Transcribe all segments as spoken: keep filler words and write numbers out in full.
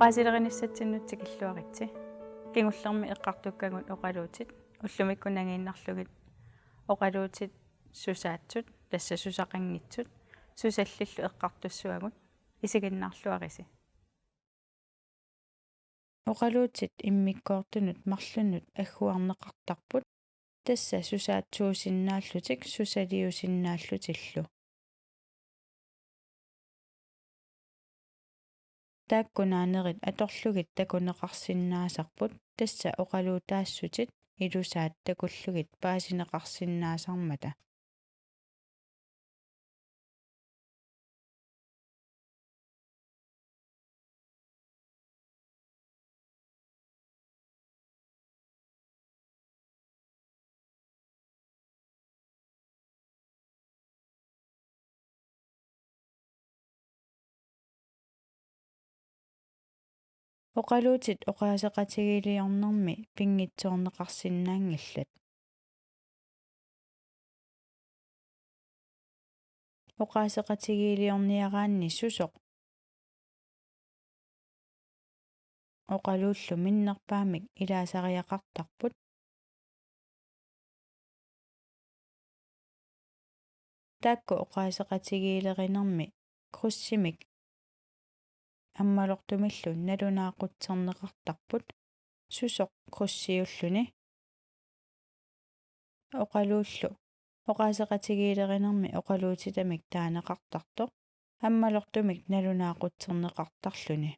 Paasilerinissatsinnut tikilluaritsi. Kingullermi eqqartukkagut oqaluutit ullumikkut nangiinnarlugit oqaluutit susaatsut, tassa susaqanngitsut, susallillu eqqartussuagut, isiginnaarluarisi. Oqaluutit immikkoortunut marlunnut agguarneqartarput, tassa susaatsuusinnaallutik susaliusinnaallutillu. Taakku naanerit atorlugit takuneqarsinnaasarput, tassa oqaluutaassutit ilusaat takullugit paasineqarsinnaasarmata. Oqaluutit oqaaseqatigiiliornermi pinngitsoorneqarsinnaanngillat. Oqaaseqatigiiliorniaraanni susoq oqaluullu minnerpaamik ilaasariaqartarput. Taakku oqaaseqatigiilerinermi krydsimik ammalortumillu nalunaaqutserneqartarput, susoq krydsiulluni. Oqaluullu oqaaseqatigiilerinermi oqaluutitamik taaneqartartoq ammalortumik nalunaaqutserneqartarluni.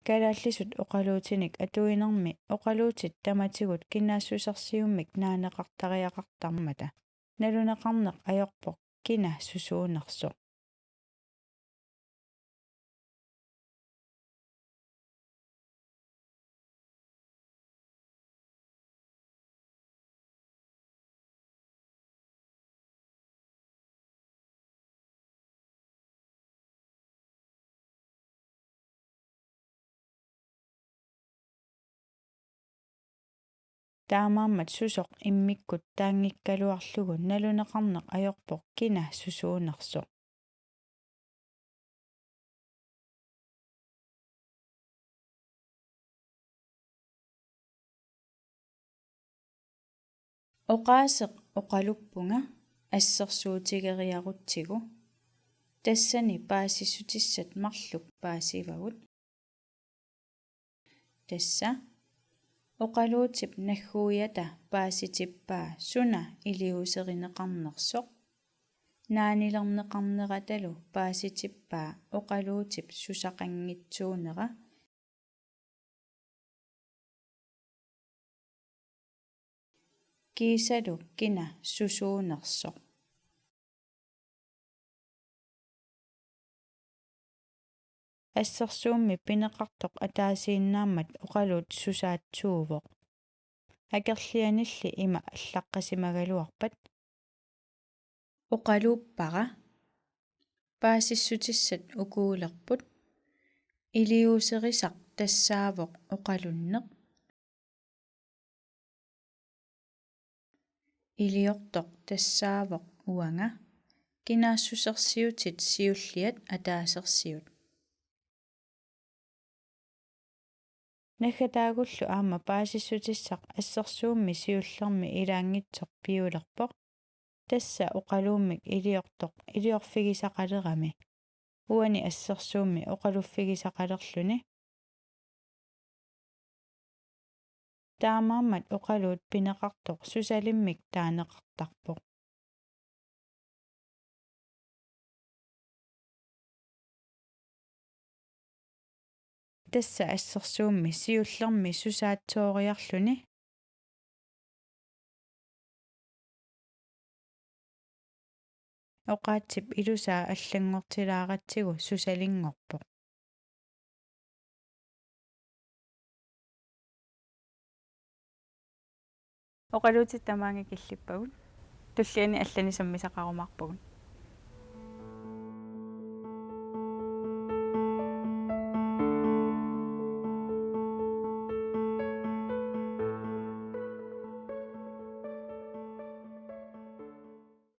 Kalaallisut oqaluutinik atuinermi oqaluutit tamatigut kinaassusersiummik naaneqartariaqartarmata. Naluneqarneq ajorpoq kina susuunersoq. Taamaammat susoq immikkut taanngikkaluarlugu naluneqarneq ajorpoq kina susuunersoq. Oqaaseq oqaluppunga assersuutigeriarutsigu. Tassani paasissutissat marluk paasivagut. Tassa oqaluutip nagguujata paasitippaa suna iliuuserineqarnersoq. Naanilerneqarneratalu paasitippaa oqaluutip susaqanngitsuunera. Kiisalu kina susuunersoq. Assersuummi pineqartoq ataasiinnaammat oqaluut susaatsuuvoq. Akerlianilli ima allaqqasimagaluarpat: Oqaluuppara. Paasissutissat ukuulerput. Iliuuserisaq tassaavoq oqalunneq. Iliortoq tassaavoq uanga. Kinaassusersiutit siulliat ataasersiut. Naggataagullu aamma paasissutissaq assersuummi siullermi ilaanngitsoq piulerpoq. Tassa oqaluummik iliortoq iliorfigisaqalerami. Uani assersuummi oqaluffigisaqalerluni. Taamaammat oqaluut pineqartoq susalimmik taaneqartarpoq. Tassa assersuummi siullermi susaatsooriarluni. Oqaatsip ilusaa allanngortilaaratsigu susalinngorpoq. Oqaluutit tamaanga killippagut. Tulliani allanik sammisaqarumaarpagut.